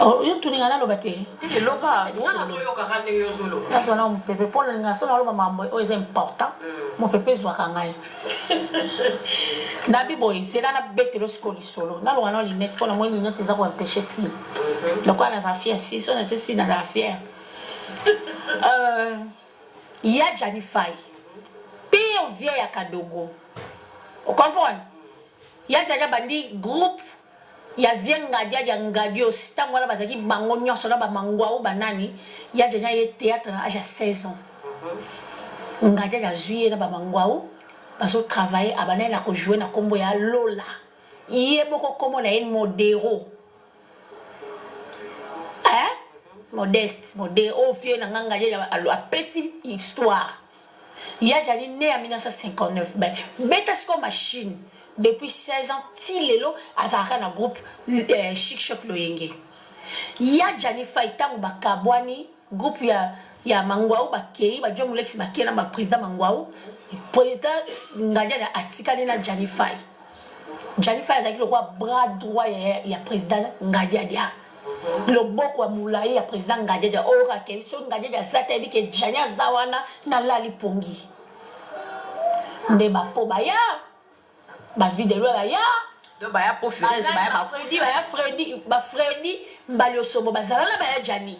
Oh, yo tuninga naloba te. Te loba, nga nazoyoka kaka ndenge yo ozoloba. Nazwa na mopepe mpo nalinga so naloba makambo oyo eza important, mopepe ezwaka ngai. Nabi boye, zela nabetelo sikoyo lisolo. Nalonga na lunette mpo namoni lunette eza ko empecher si. Lokola nazala fière si, so natie si nazala fière. Euh, ya Djany Faye, pire vieux ya Kadogo. O comprendre? Ya Djany abandi groupe ya vieux Ngadiadia ya Ngadios tango wana bazalaki bango nionso na ba Manguawu ba nani ya Djany aye theatre na age ya 16 ans Ngadiadia azui ye na ba Manguawu bazo travailler abandaki na ko jouer na kombo ya Lola ye moko kombo na ye Modero eh Modeste Modero oyo vieux na nga Ngadiadia apesi histoire Ya Djany ne ya 1959 ben beta sikoyo machine depuis 16 ans ti lelo azalaka na groupe chic choc loyenge ya Djany Faye tangu ba kabwani groupe ya ya Mangwawu ba keyi ba Djo Mulex ba keyi na ba president Mangwawu president Ngadiadia atikali na Djany Faye Djany Faye azalaki lokola bras droit ya ya president Ngadiadia Loboko ya mulayi ya president Ngadiadia oyo kaka ke soki Ngadiadia aza te ayebi ke Djany aza wana na lali pongi nde ba po baya ba vie de loin baya Donc baya po furez baya ba Freddy baya Freddy ba Freddy Mbaliosombo bazala na baya Djany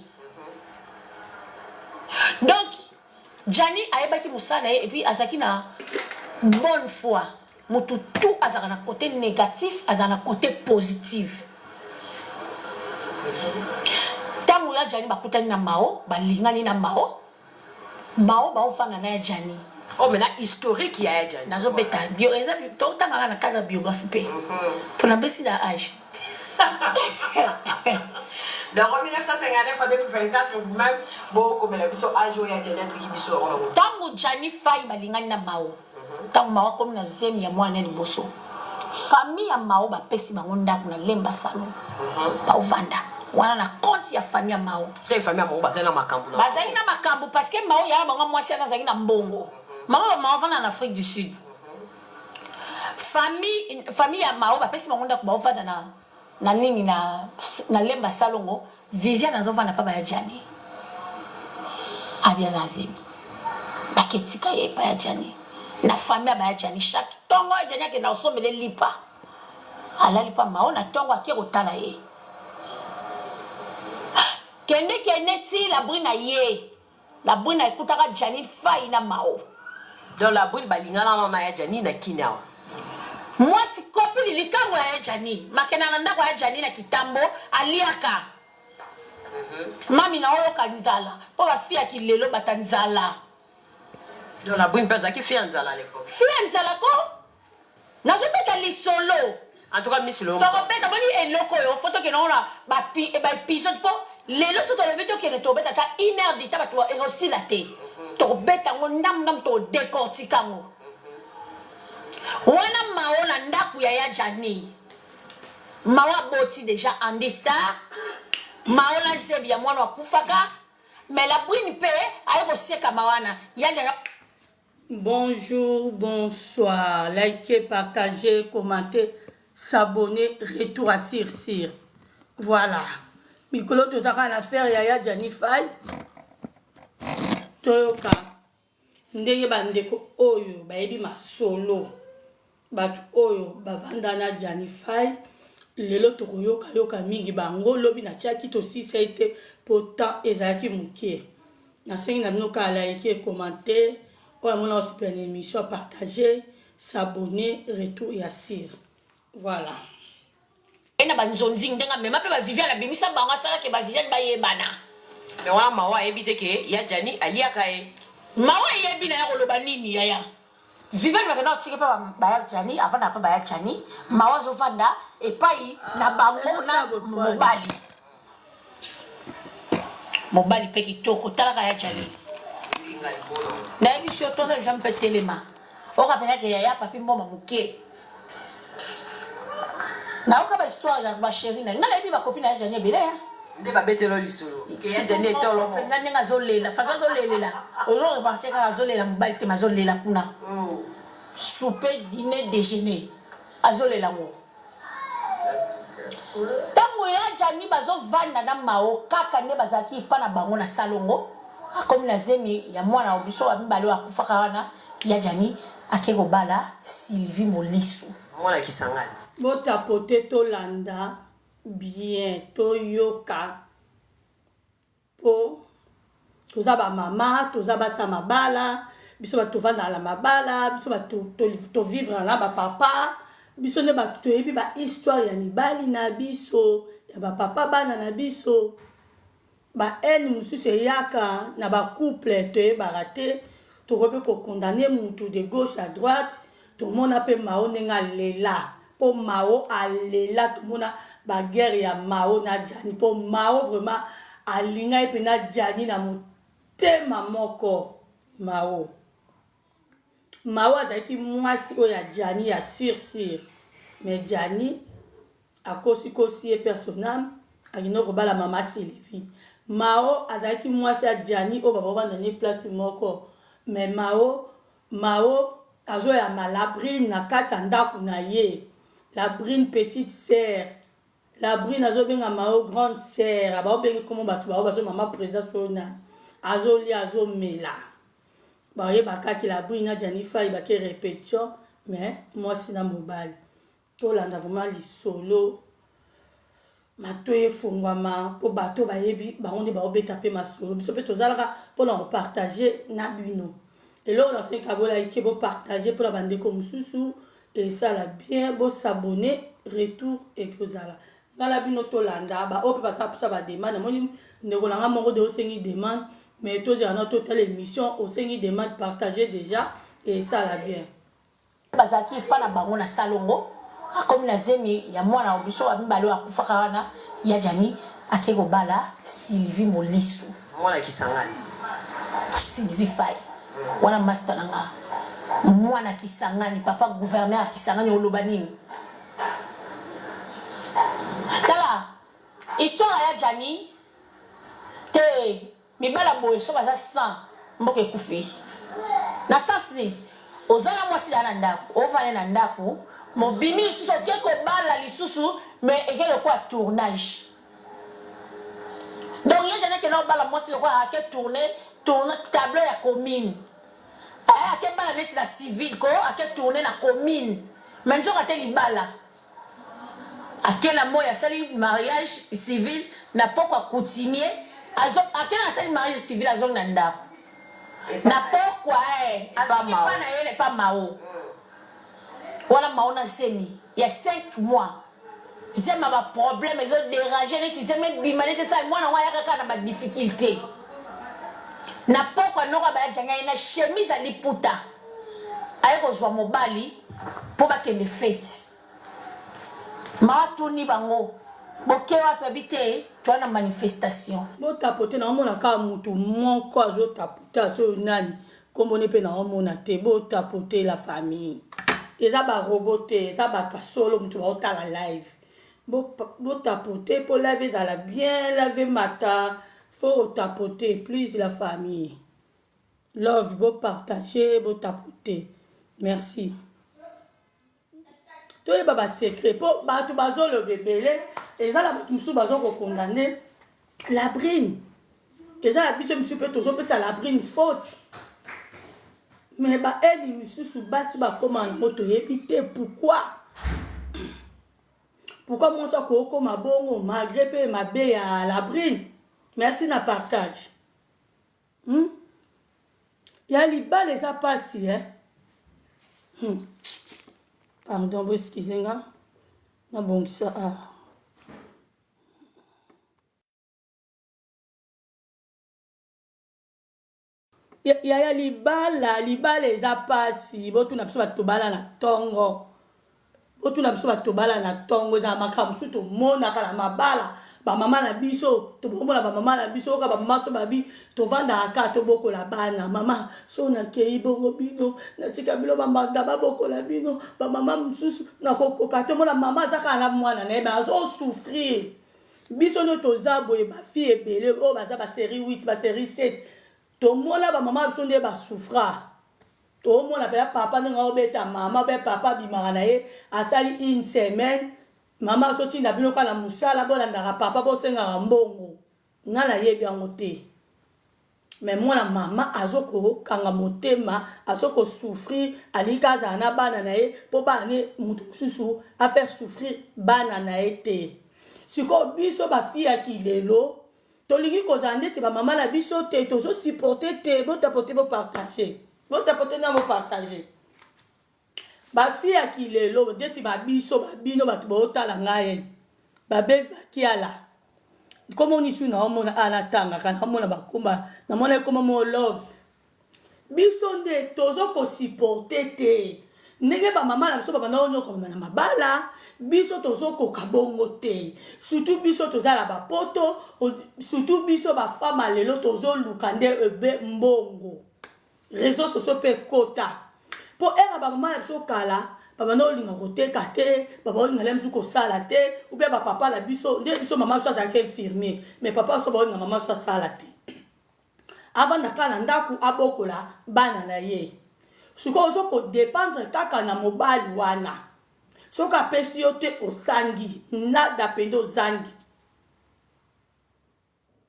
donc Djany ayebaki musala na ye et puis azalaki na bonne foi. Mutu tout azalaka na cote negatif azalaka na cote positive tangu ya djani bakutani na mao balingani na mao mao baofanda na ya djani. Oh mais na historique ya ya djani. Nazo beta bio eza to tanga kaka na cadre ya biographie pe pona besi na age. Donc en 1959 à 2024 vous-même bo komela biso age oyo ya djani atiki biso yango na moto. Tangu djani fayi balingani na mao. Tango Mao akomi na zemi ya mwana ya liboso, famille ya Mao bapesi bango ndaku na Lemba salon baovanda wana na compte ya famille ya Mao. C'est famille ya Mao bazali na makambu na bango. Bazali na makambu parce que Mao yaya na bango ya mwasi wana azalaki na mbongo. Mama ba Mao avanda na Afrique du Sud. Famille famille ya Mao bapesi bango ndaku baovanda na na nini na na Lemba salongo Viviane azo vanda pa ba ya Djany abi aza na zemi bake tika ye epa ya Djany na famille ya ba ya Djany chaque tongo ya Djany akenda kosombela ye lipa alali pa Mao na tongo ake kotala ye kende kende ti la brune aye La brune ekutaka Djanny fayi na Mao. Donc la brune balingana nano na ya Djanny na kin awa. Muasi copine likangu ya ya Djanny makenda na ndako ya Djanny na kitambo aliaka mami na oyoka nzala po ba fille ya kilelo bata nzala. Donc la brune pe azalaki fille ya nzala à l'epoque. Fille ya nzala ko Nazo beta lisolo. En tout cas miss loyo. Toko beta boni eloko oyo faut tokende ngo na ba ba episode po lelo soki tolobi tokende toko beta ata une heure du temps batu eko sila te. Toko beta ngo ndambu ndambu toko decortiquer ngo. Wana Mao na ndaku ya ya Djanny. Mao aboti dejà Andy star. Mao na zebi ya mwana akufaka. Mais la brune pe aye kosekama wana ya Djanny. Bonjour, bonsoir, likez, partagez, commentez, s'abonner, retour à Sir Sir. Voilà. Mikolo tozaka na affaire ya ya Djany Faye. Toyoka ndenge bandeko oyo bayebi masolo bato oyo bavanda na Djany Faye lelo tokoyoka yoka mingi bango lobi natiaki tosisa ye te mpo temps ezalaki moke Nasengi na bino kaka like, commenter, oyo amona osepela na emission a partager, s'abonner, retour ya sur. Voilà. Ye na ba nzonzing ndenge amema pe ba Viviane abimisa bango asala ke ba Viviane bayebana. Mais wana mawa ayebi te ke ya Djany aliaka ye. Mawa ayebi naye akoloba nini yaya. Viviane bakenda kotika epa ba ya Djany avandaka pa ba ya Djany mawa azovanda epayi na bango na mobali. Mobali pe kitoko talaka ya Djany nayebisi yo toza deja mpe telema oyoka penza ke yaya papi mboma muke nayoka ba histoire ya ba cherie na ye nga nayebi ba copine ya Djany ebele hein nde babetelo lisolo ke ya Djany etolomo penza ndenge azolela façon azolelela ozo remarque kaka azolela mobali te mais azolela kuna souper diner dejeuner azolela ngo. Tango ya Djani bazovanda na Mao kaka nde bazalaki epa na bango na salongo, akomi na zemi ya mwana wa biso wa mibale oyo akufaka wana, ya Djani ake kobala Sylvie Molisu. Mwana Kisangani. Bo tapoter tolanda bien toyoka po toza ba mama toza basi ya mabala biso bato tovandaka na mabala biso bato tovivre na bapapa biso nde bato toyebi bahistoire ya mibali na biso ya bapapa bana na biso ba haine mosusu eyaka na bacouple toyebaka te tokoki mpe kokondane mutu de gauche à droite tomona mpe mao ndenge alela Po Mao alela tomona ba guerre ya Mao na Djany po Mao vraiment alinga ye pena Djany na motema moko Mao Mao azalaki mwasi oyo ya Djany ya sur sur mais Djany akosi kosi ye père son ame akende kobala mama Sylvie Mao azalaki mwasi ya Djany oyo babavanda ne place moko mais Mao Mao azoyamba Labrine na kati ya ndaku na ye, Labrine petite sœur, Labrine azobenga Mao grande sœur, baobenge kombo batu bao bazo mama president soyo nani, azolia azomela, bayeba kaka Labrine na Djany Fayi bake repetition mais mwasi na mobali. Tolanda vraiment lisolo matoyi efongwama po bato bayebi bango nde baobeta pe masolo biso pe tozalaka pona ko partager na bino eloko na sengi ka bo like bo partager pona ba ndeko mosusu esala bien bo s'abonner retour ekozala nga na bino tolanda ba oyo pe baza posa ba demande namoni ndeko na nga moko de osengi demande mais tozela na totala émission osengi demande partager déjà esala bien. Bazalaki epa na bango na salongo, akomi na zemi ya mwana wa biso wa mibale oyo akufaka wana, ya Djani ake kobala Sylvie Molisu. Mwana Kisangani. Sylvie Faye wana masta na nga mwana Kisangani papa gouverneur ya Kisangani oloba nini? Tala histoire ya Djani te Mibali ya boye soki baza 100 mboka ekufi na sens nini? Oza na mwasi deja na ndaku ovanda na ndaku mais obimi lisusu oke kobala lisusu mais eke lokola tournage donc ye djani akenda kobala mwasi lokola ake tourne tourne tableau ya commune eh ake bala neti na civil ko ake tourne na commune mais nzoka te libala Ake na moyi asali mariage civil na pokwa coutumier azo ake na asali mariage civil azongi na ndaku na pokwa eh azongi epa na ye epa Mao wana Mao na zemi ya 5 mois zemi ya ba problème ezo deranger neti zemi ebima neti esala mwana ngo ayaka kaka na ba difficulte na pokwa noko abaya djani aye na chemise ya liputa aye kozwa mobali po bakende feti Mawa atuni bango boke wapi abi te toa na manifestation. Bo tapote nao mona kaka mutu moko azo tapote azo nani kombo ne pe nao mona te bo tapote la famille eza ba robot te eza batu ya solo mutu bao tala live bo bo tapote po live ezala bien live emata faut ko tapote please la famille love bo partage bo tapote merci. Toyeba ba secret po batu bazoloba ebele eza na batu mosusu bazo ko condamne la brune eza na biso misusu pe tozopesa la brune faute mais ba aide misusu basi bakoma nango toyebi te pourquoi pourquoi mwasi akokoma bongo malgré pe mabe ya la brune merci na partage hmm? Ya libala eza pasi eh. Hum. Pardon, bo excuse nga. Na bongisa ah. Yaya libala libala eza pasi botuna biso bato tobala na tongo Botuna biso batu tobala na tongo ezala makambo mosusu tomonaka na mabala ba mama na biso tokomona ba mama na biso oyoka ba mama so babi tovandaka kaka tobokola bana mama so nakei bongo bino natika bino bambanda babokola bino ba mama mosusu nakokoka te omona mama aza kaka na mwana na ye ba azo souffrir biso nde toza boye ba fille ebele oyo baza ba serie 8 ba serie 7 tomona ba mama biso nde ba souffra Tomona pena papa ndenge aobeta mama be papa abimaka na ye asali une semaine. Mama azotinda bino kaka na mosala bolandaka papa bosengaka mbongo. Nga nayebi yango te. Mais mwana mama azokokanga motema, azoko souffrir, alingi kaka azala na bana na ye po bana ne mutu mosusu a faire souffrir bana na ye te. Sikoyo biso ba fille ya kilelo tolingi kozala ndeti ba mama na biso te, tozo supporter te, bo tapoter bo partager. Bo tapoter na bo partager. Ba fille ya kilelo ndeti ba biso ba bino batu botala ngai ba baby ba kiala kombo nisu na omona a natangaka na omona bakomba na mona ekoma mo love biso nde tozo ko supporter te ndenge ba mama na biso babanda konyokwama na mabala biso tozokoka bongo te surtout biso toza na bapoto surtout biso bafama lelo tozoluka nde ebe mbongo Reseaux sociaux pe ekota po heure ya ba maman na biso kala ba banda kolinga koteka te ba banda kolinga lem kosala te ou bien ba papa na biso nde biso maman biso azalaki infirmier mais papa biso baolinga maman biso asala te avanda kaka na ndako abokola bana na ye sikoyo ozo ko dependre kaka na mobali wana soki apesi yo te ozangi nada mpenza ozangi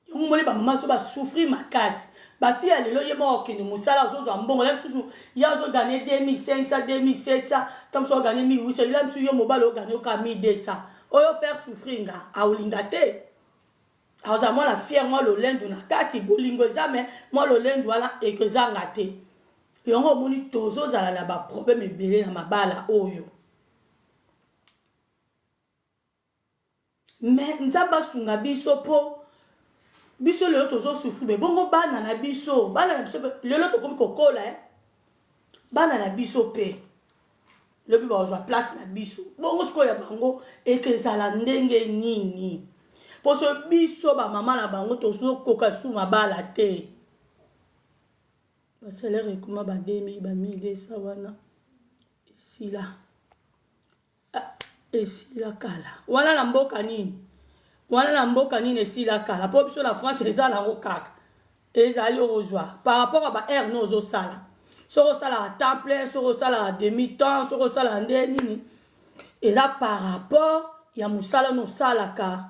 Yango omoni ba mama so ba souffrir makasi. Ba fille ya lelo ye moko akende musala azozwa mbongo la misusu ye azo gagner 2500 2700 ta mosusu agagner 1800 la misusu yo mobali ogagner oka 1200 oyo faire souffrir nga aolinga te akozala mwana fier mwa lolendo na kati bolingo eza me mwa lolendo wana ekozanga te yango omoni tozozala na ba problème ebele na mabala oyo. Mais nzambe asunga biso po biso lelo tozo souffrir mais bongo bana na biso bana na biso lelo tokomi kokola eh? bana na biso pe lobi bakozwa place na biso bongo sikoyo ya bango ekezala ndenge nini poso biso bamama na bango tozokoka su mabala te basalaire ekoma ba 2000 ba 1200 wana esila Esila kala. Wana na mboka nini? Wana na mboka nini esila kala? Po biso na France eza nango kaka. Ezali okozwa par rapport à ba heure no ozosala. Soki osalaka temps plein, soki osalaka demi temps, soki osalaka nde nini? Eza par rapport ya mosala no osalaka.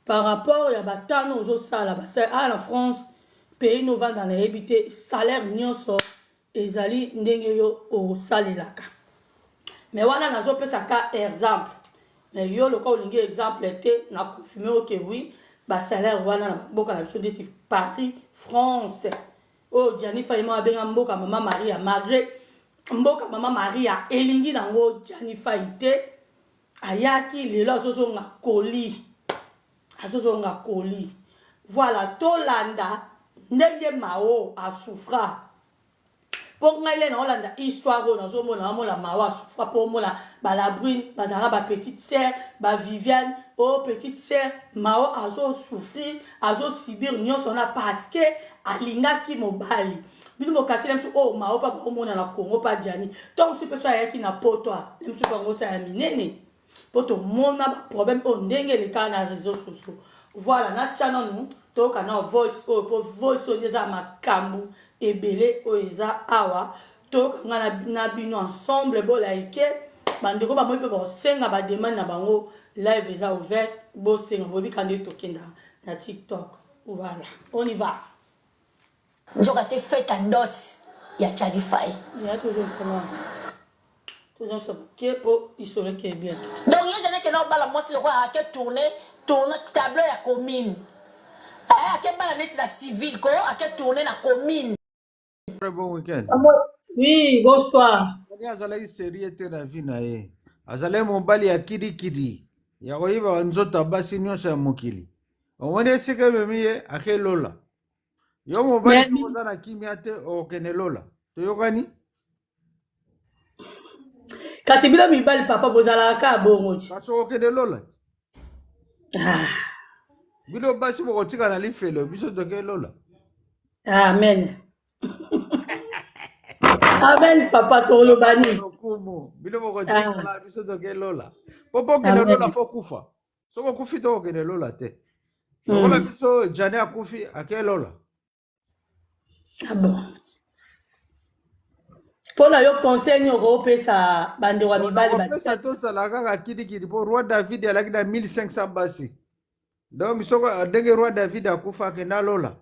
Par rapport ya ba temps no ozosala. Ba awa na France pays no ovanda nayebi te salaire nyonso Ezali ndenge yo osalelaka. Mais wana nazo pesa ka exemple. Mais yo lokola olingi exemple te, na confirmer yo que oui, ba salaire wana na mboka na biso ndeti Paris, France. Oyo Gianni Fayi moko abenga mboka mama Maria malgré mboka mama Maria elingi nango Gianni Fayi te. Ayaki lelo azozonga colis. Azozonga colis. Voilà, tolanda ndenge Mao a souffra. Po ngai le naolanda histoire oyo nazomona namona Mao a souffra po omona ba la brune bazalaka ba petite sœur ba Viviane oh petite sœur Mao azo souffrir azo subir nyonso wana parce que alingaki mobali bino bokati na biso oh Mao pa baomona na Congo pa Gianni ntango mosusu mpe so ayaki na poto na biso bango sa ya minene po tomona ba problème oyo ndenge elekaka na réseau sociaux voilà natya nanu toyoka na voice oyo po voice oyo nde eza makambo ebele oyo eza awa toyoka nga na bino ensemble bolaike bandeko bamoi mpe bakosenga bademande na bango live eza ouvert bosenga boyebika nde tokenda na tiktok voilà on y va. Nzoka te fete ya dot ya Charly Faye. Ya tozongisa tozongisa moke po lisolo ekeye bien. Donc ye jamais kenda obala mwasi lokola ake tourne tourne tableau ya commune eh ake bala neti na civil ko ake tourne na commune. Très bon week-end. Oui, bonsoir. Nani azalaki serieux te na vie na ye. Azalaki mobali ya kirikiri ya koyiba nzoto ya basi nyonso ya mokili. Omoni esika ememi ye ake lola. Yo mobali Mais soki oza na kimia te okokende lola. Toyokani? kasi bino mibali papa bozalaka kaka bongo ti. Kasi okokende lola. Ah, Bino basi bokotika na lifelo biso toke lola. amen. Amen papa toloba nini? Lokumu. Bino Ah, bokotikala biso toke lola. Po pokende lola amen. fo kufa. Soki okufi to okende lola te. Lokola biso Jane akufi ake lola. Ah bon. Mpo na yo conseil nini okopesa bandeko ya mibali? Nakopesa tosala kaka kilikili, mpo roi David alaki na 1500 basi. Donc soko ndenge roi David akufa, akenda lola.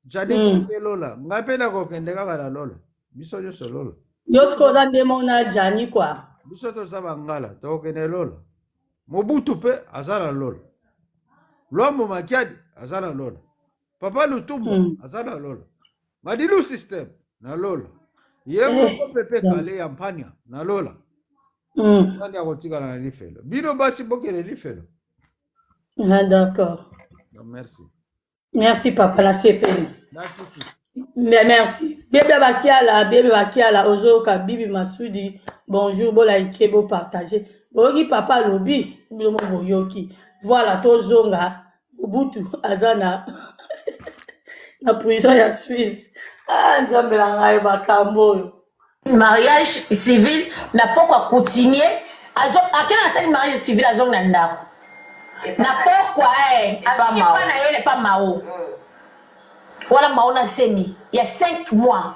Jani ake lola, ngai mpe nakokende kaka na lola, biso nyonso lola. Yo sikoyo oza nde mona Jani kua. Biso toza bangala, tokokende lola. Mobutu mpe aza na lola, Lwambo Makiadi aza na lola, papa Lutumba aza na lola, Madilu System na lola, ye moko Pepe Kale ya Mpania na lola. Nani akotikala na lifelo? Bino basi bokende lifelo. Ah, d'accord. Merci. Merci papa, nasepeli. Nakiti. Merci bebe bakiala, bebe bakiala, ozoyoka Bibi Masudi. Bonjour, bolike, bopartage. Boyoki papa alobi, bino mo boyoki. Voilà, tozonga. Mobutu aza na prison ya Suisse. Ah, Nzambe na ngai, makambo oyo. Mariage civil na pokwa coutumier, akende asali mariage civil, azongi na ndako na pokwa, azongi pa na ye pa Mao wana. Mao na zemi ya 5 mois,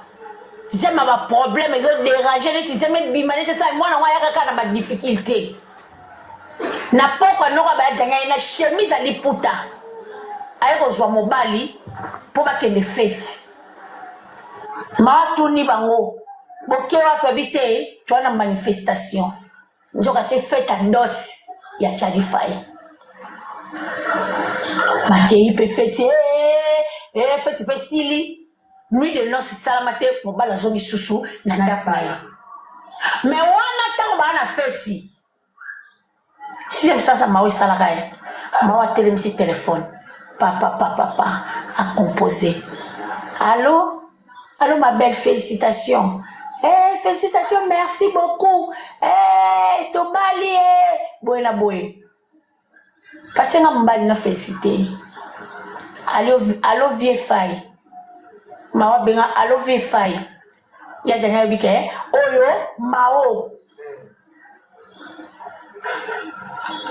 zema baproblème ezodérange, neti zemi ebima, neti esala mwana ngo ayaka kaka na badifficulté. Na pokwa noko abayajanga ye na chemise ya liputa, aye kozwa mobali mpo bakende feti. Maatuni bango: "Boke wapi?" Abi te, toa na manifestation. Nzoka te fête ya dot ya Jani Fai. Bakei mpe feti, feti mpe esili, nuit de noce esalama te. Mobali azongi susu na ndako na ye. Mais wana ntango baa na feti, sixième sasa, mawa esalaka ye. Mawa atelemisi telefone, papa papa pa, acompose: "Allo, allo, ma belle, félicitation." "Eh, félicitations, merci beaucoup. Eh, tobali eh." Boye na boye, kasi nga mobali na félicité. "Allo, allo, vieux Fai." Mawa benga: "Allo, vieux Fai." Ya Jani ayebi ke oyo Mao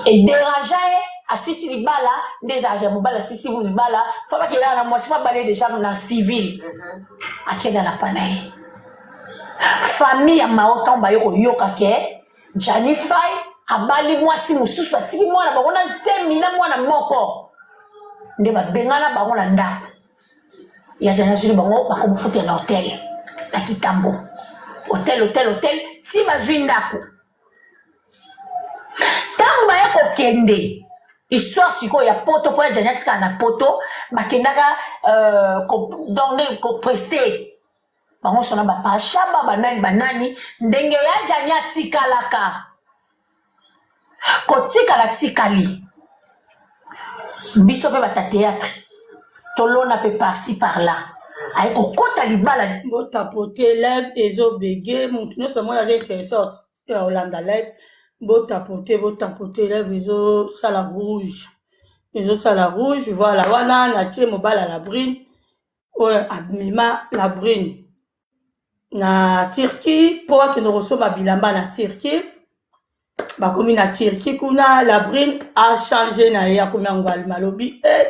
edérangea ye. Asisi libala nde ezalaka ya mobali, asisi libala, fa bakendaka na mwasi, fa bale déjà na civil, akenda na pa na ye. Famille ya Mao, ntango baye koyoka ke Jani Fai abali mwasi mosusu, atiki mwana bango na zemi na mwana moko, nde babengana bango na ndako ya Jani. Azwili bango, bakomofutela na hotel na Kitambo, hotel, hotel, hotel, ti bazwi ndako. Ntango baye kokende, histoire sikoyo ya poto, mpo ya Jani atikala na poto, bakendaka donc nde koprester bango nyonso na bapashaba, banani banani, ndenge ya Jani atikalaka kotikala tikali. Biso mpe bata théâtre tolona mpe par-ci par-là, aye kokota libala. Botapote, live ezobege. Motu nyonso amoni aza intéressé ya kolanda live, botapote, botapote. Live ezosala rouge, ezosala rouge. Voilà, wana natie mobali ya Labrine oyo amema Labrine na Turquie mpo akende kosomba bilamba na Turquie. Bakomi na Turquie kuna, Labrine achange na ye, akomi yango alima, alobi: "E,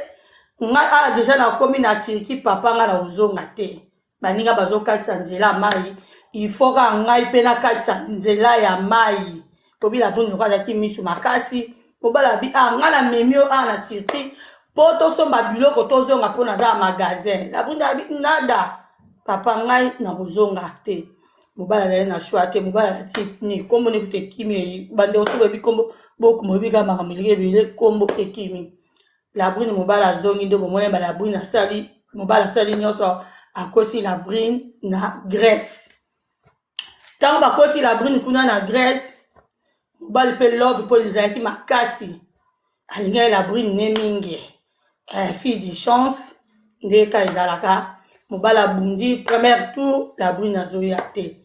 ngai awa déjà nakomi na Turquie, papa, ngai na kozonga te. Baninga bazokatisa nzela ya mai, il faut kaka ngai mpe nakatisa nzela ya mai." Tobi Labrine loko azalaki miso makasi. Mobali abi: "Ah, ngai namemi yo awa na Turquie mpo tosomba biloko, tozonga mpo naza ya magasin." Labrine abi: "Nada, papa, ngai nakozonga te." Mobali azali na choix te. Mobali alati ni nkombo nekuta ekimi. Bandeko, soki boyebi nkombo, bokoma. Oyebi kaka makambo eleki ebele, nkombo ekimi Labrine. Mobali azongi, nde bomoni balabrine asali, mobali asali nyonso, akosi Labrine na Grèce. Ntango bakosi Labrine kuna na Grèce, mobali mpe love mpo ezalaki makasi, alingaki Labrine ne mingi. Fille de chance nde ka ezalaka. Mobali abundi premier tour, Labrine azoya te.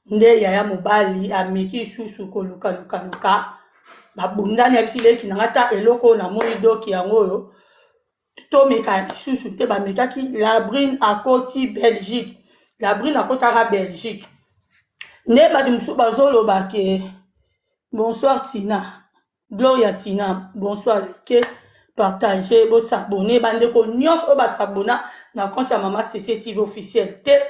Nde yaya mobali ameki lisusu kolukalukaluka, babundani, yabisi leki nanga ta eloko oyo namoni doki yango oyo, tomeka lisusu te. Bamekaki, Labrine akoti Belgique. Labrine akotaka Belgique nde bato mosusu bazoloba ke bonsoir Tina, Gloria Tina, bonsoir. Like, partage, bosabone. Bandeko nyonso oyo basabona na compte ya Mama CCTV officiel te.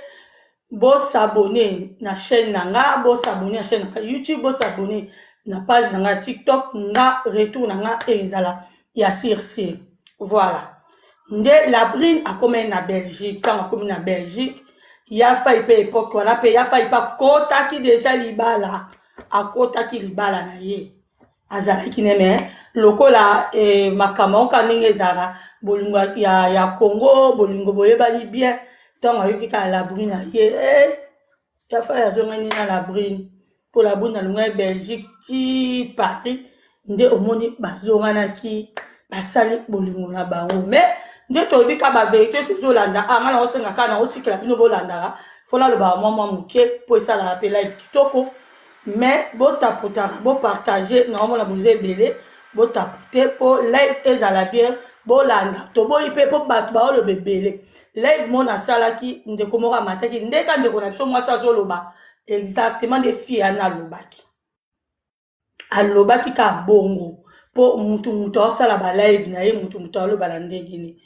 Bo s'abonner na chaîne na nga, bo s'abonner na chaîne na nga YouTube, bo s'abonner na page na nga ya TikTok, nga retour na nga ezala ya sur sur. Voilà. Nde la brine akomaki na Belgique, ntango akomi na Belgique, ya fai mpe epoque wana mpe ya fai mpe akotaki deja libala, akotaki libala na ye. Azalaki ne me lokola eh, makambo yango kaka ndenge ezalaka bolingo ya, ya Congo, bolingo boyebani bien, ntango ayoki kaka la brune aye eh, ya fai azongani na la brune mpo la brune alongaki Belgique ti Paris nde omoni bazonganaki basali bolingo na bango mais nde toyebi kaka baverité tozolanda anga ah, nakosenga kaka nakotikela bino bolandaka fo nalobaka mwa mwa moke mpo esalaka mpe live kitoko mais botapotaka bopartage naomona boza ebele botapote mpo live ezala bien bolanda toboyi mpe mpo bato baoloba ebele live mo nasalaki ndeko moko amataki ndeka ndeko na biso mwasi azoloba exactement nde fille yana alobaki alobaki kaka bongo mpo mutu mutu aosala ba live na ye mutu mutu aloba na ndenge nini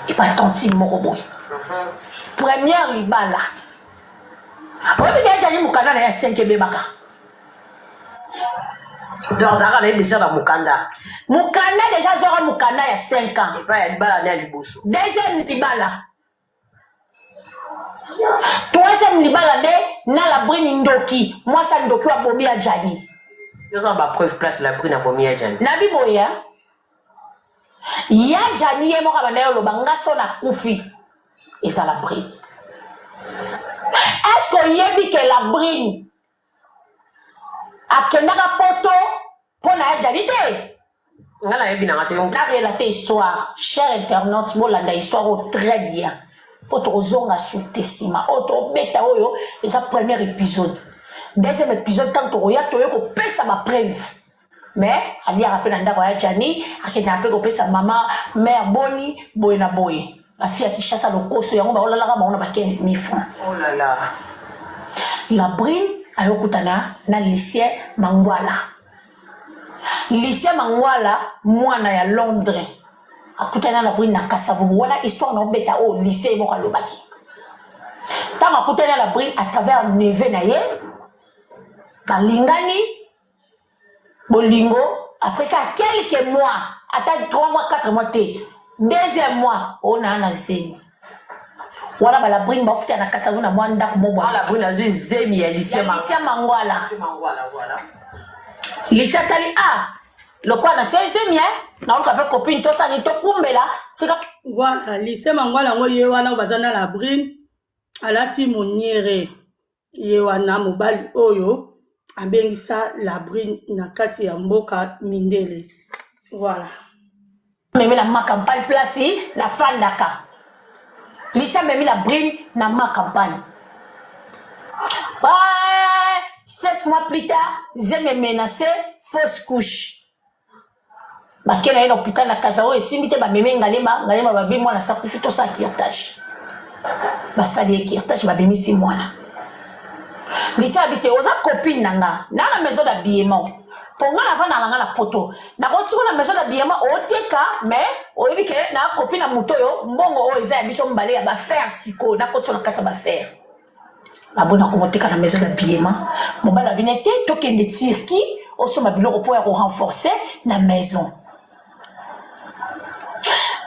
epa tantine moko boye première libala oyebi ke ejali mokanda na ye ya 5 ebebaka donc azalaka na ye deja na mokanda mokanda deja azwaka mokanda ya 5 ans epai ya libala na ya liboso deuxième libala troisième libala nde na la brine ndoki mwasi ya ndoki oyo abomi ya jani yoza ba preuve place la brine abomi ya jani nabi boye ya jani ye moko abanda ye oloba nga so nakufi eza la brine est ce que oyebi ke la brine akendaka poto mpo na ya jani te nga nayebi nanga te na relate histoire cher internaute bolanda histoire oyo très bien mpo tokozonga sute nsima oyo tobeta oyo eza premier épisode deuxième épisode ntango tokoya toye kopesa bapreuve mais aliaka mpe na ndako ya jani akendaka mpe kopesa mama mare boni boye na boye bafi ya kinshasa lokoso yango baolalaka bango na ba 15 000 francs oh là là. la brine ayokutana na lucien mangwala Lucien Mangwala mwana ya Londres akutani na Labrine na Kasavubu wana histoire na obeta oyo Lucien ye moko alobaki ntango akutani na Labrine à travers neveu na ye balingani bolingo après ka quelques mois ata 3 mois 4 mois te deuxième mois oyo naa na zemi wana balabrine bafuta na kasavu na mwa ndako mobwa labrine azwi zemi ya Lucien Mangwala Lucien atali a ah, lokola natie zemi e naoluka mpe copine tosani tokumbela tika voilà Lucien Mangwala yango ye wana oyo baza na labrine alati moniere ye wana mobali oyo abengisa labrine na kati ya mboka mindele voilà memi na ma campagne place nafandaka lisi amemi la brine na ma campagne sept mois plus tard zemi emenace fausse couche bake na ye na hôpital na kaza oyo esimbi te bamemi ngalema ngalema babi mwana sakufi tosala kirtage basali ye kirtage babimisi mwana lisa abi te oza copine na nga na na maison d'habillement mpo nga navanda na nga na poto nakotika na maison d'habillement oteka mais oyebi ke na copine na moto oyo mbongo oyo eza ya biso mibale ya bafaire sikoyo nakotisa na kati ya bafaire abona komoteka na maison d'habillement mobali abine te tokende turquie osomba biloko mpo ya korenforcer na maison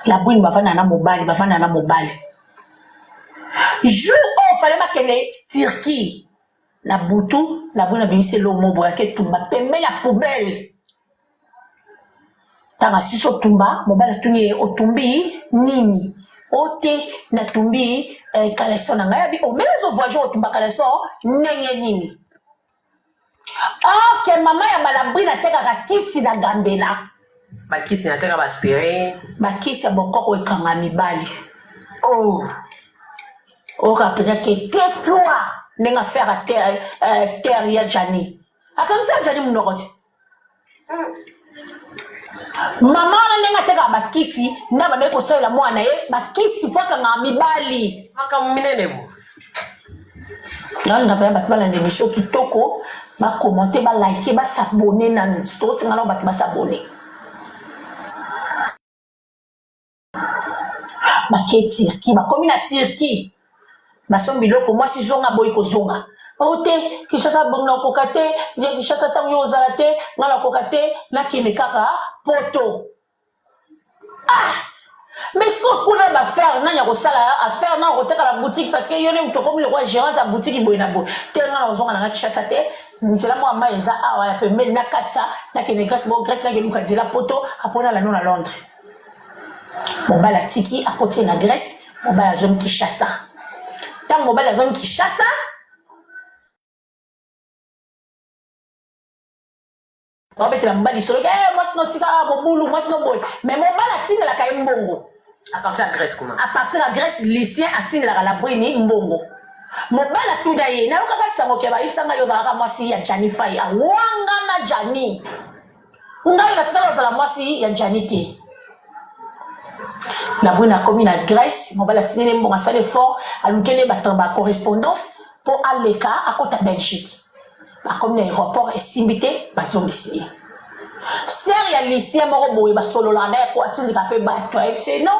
la brune bavanda na mobali bavanda na mobali jour oyo fale bakende turquie na butu la brune abimisi eloko moko boye ake tumba pembeni ya poubelle ntango asisi otumba mobali atuni ye otumbi nini o te natumbi eh, caleçon na ngai abi omele ozo voyage otumba caleçon ndenge nini or ke mama ya balabrine atekaka kisi na gambela bakisi nateka baaspirine bakisi ya bokoko ekanga mibali oh oyoka mpenza ke tais-toi ndenge affaire ya terre, euh, terre ya jani akangisa jani monoko ti mama wana ndenge atekaka bakisi nde abandaki kosalela mwana na ye bakisi mpo akangaka mibali makambo minene bo nalinga mpenza bato balanda emission kitoko bakommente balike basabone nanu tosenga nao bato basabone. Bakei Turquie, bakomi na Turquie. Basombi biloko, mwasi zonga aboyi kozonga. Oh te, Kinshasa bongo nakoka te, ya Kinshasa ntango yo ozala te, nga nakoka te, nakende kaka poto. Ah! Mais sikoyo kuna ba affaire nani akosala affaire nani akoteka na boutique parce que yo nde moto okomi lokola gérante ya boutique boye na boye te nga nakozonga na nga Kinshasa te nzela mwa mai eza awa ya pembeni nakatisa nakende Grèce bo Grèce nakeluka nzela poto apona lano na Londres mobali atiki akoti ye na Grèce mobali azongi Kinshasa ntango mobali azongi Kinshasa Babetela mobali lisolo ke eh, mwasi no tika mobulu mwasi no boye mais mobali atindelaka ye mbongo à partir ya Grèce kuna à partir ya Grèce Lucien atindelaka la Bruni mbongo mobali atuna ye nayokaka sango ke bayebisa ngai ozalaka mwasi ya Gianni Fay awangana Gianni ngai natikala kozala mwasi ya Gianni te la Brune akomi na Grèce mobali atindeli ye mbongo asali effort alukeli ye ba correspondance mpo aleka akota Belgique Bakomi na aeroport esimbi te bazongisi ye. Sœur ya Lucien moko boye basololaka na ye po atindika pe bato ayebisi ye non